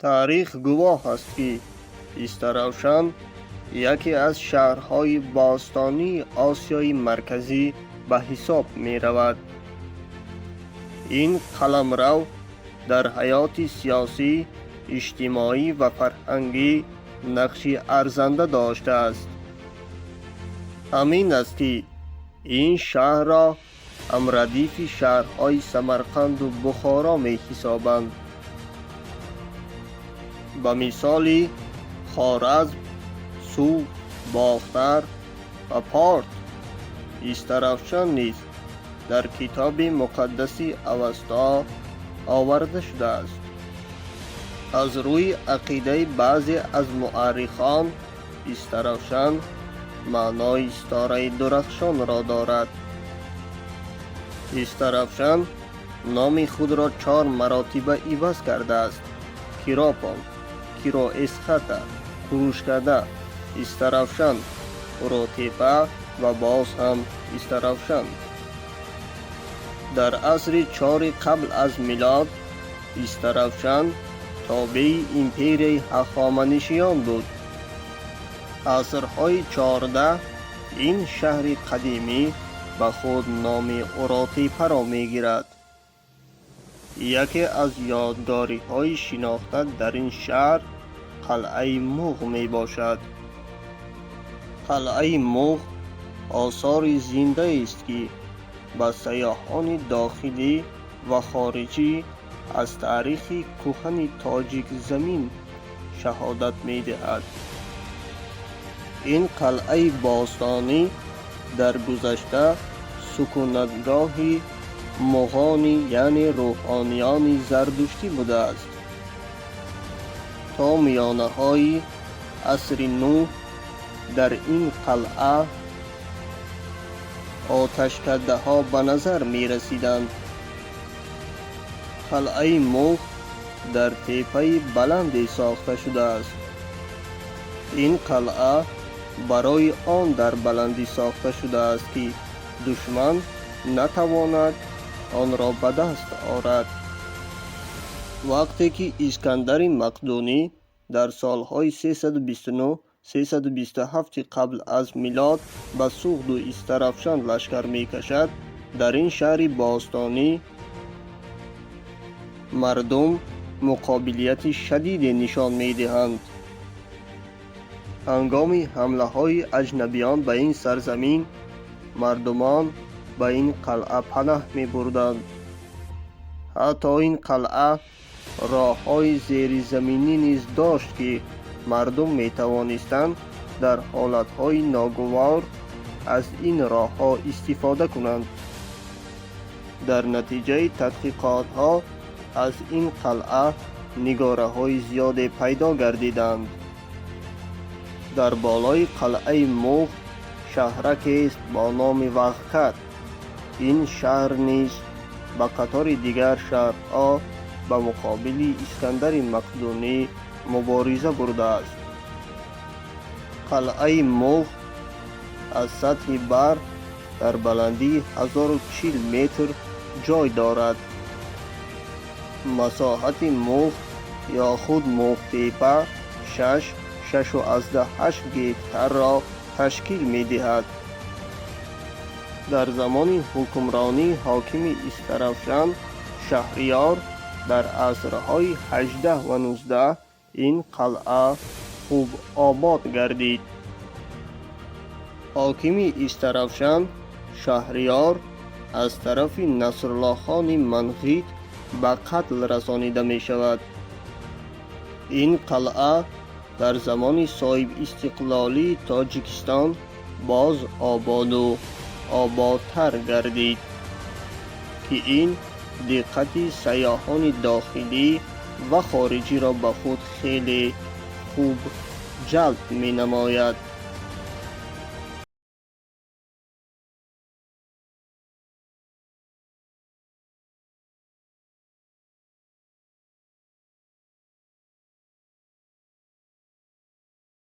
Таърих гувоҳ аст, ки Истаравшан яке аз шаҳрҳои бостонии Осиёи Марказӣ ба ҳисоб меравад. Ин қаламрав дар ҳаёти сиёсӣ, иҷтимоӣ ва фарҳангӣ нақши арзанда доштааст. Ҳамин аст, ки ин шаҳрро ҳамрадифи шаҳрҳои Самарқанду Бухоро меҳисобанд. Ба мисоли Хоразм, Суғд, Бохтар ва Порт, Истаравшан низ дар Китоби муқаддаси Авасто оварда шудааст. Аз рӯи ақидаи баъзе аз муаррихон, Истаравшан маънои ситораи дурахшонро дорад. Истаравшан номи худро чор маротиба иваз кардааст: Киропон, Кироэсхата, Курушкада, Истаравшан, Уротепа ва боз ҳам Истаравшан. Дар асри чори қабл аз милод Истаравшан тобеи империяи Ҳахоманишиён буд. Асрҳои 14 ин шаҳри қадимӣ ба худ номи Уротепаро мегирад. Яке аз ёдгориҳои шинохта дар ин шаҳр қалъаи Муғ мебошад. Қалъаи Муғ осори зиндаест, ки ба сайёҳони дохилӣ ва хориҷӣ аз таърихи кӯҳани тоҷикзамин шаҳодат медиҳад. Ин қалъаи бостонӣ дар гузашта сукунатгоҳи муғони, яъне рӯҳониёни зардуштӣ будааст. То миёнаҳои асри нӯҳ дар ин қалъа оташкадаҳо ба назар мерасиданд. Қалъаи Муғ дар теппаи баланде сохта шудааст. Ин қалъа барои он дар баландӣ сохта шудааст, ки душман натавонад онро ба даст орад. Вақте ки Искандари Мақдунӣ дар солҳои 329 327 қабл аз милод ба Суғду Истаравшан лашкар мекашад, дар ин шаҳри бостонӣ мардум муқобилияти шадиде нишон медиҳанд. Ҳангоми ҳамлаҳои аҷнабиён ба ин сарзамин мардумон ба ин қалъа панаҳ мебурданд. Ҳатто ин қалъа роҳҳои зеризаминӣ низ дошт, ки мардум метавонистанд дар ҳолатҳои ногувор аз ин роҳҳо истифода кунанд. Дар натиҷаи тадқиқотҳо аз ин қалъа нигораҳои зиёде пайдо гардиданд. Дар болои қалъаи Муғ шаҳракест бо номи Вағкар. Ин шаҳр низ ба қатори дигар шаҳрҳо ба муқобили Искандари Мақдунӣ мубориза бурдааст. Қалъаи Муғ аз сатҳи баҳр дар баландии 1040 метр ҷой дорад. Масоҳати Муғ ё худ Муғтепа 6 6,8 гектарро ташкил медиҳад. Дар замони ҳукмронии ҳокими Истаравшан Шаҳриёр дар асрҳои 18 ва 19 ин қалъа хуб обод гардид. Ҳокими Истаравшан Шаҳриёр аз тарафи Насруллохони Манғит ба қатл расонида мешавад. Ин қалъа дар замони соҳибистиқлолии Тоҷикистон боз ободу ободтар гардид, ки ин диққати сайёҳони дохилӣ ва хориҷиро ба худ хеле хуб ҷалб менамояд.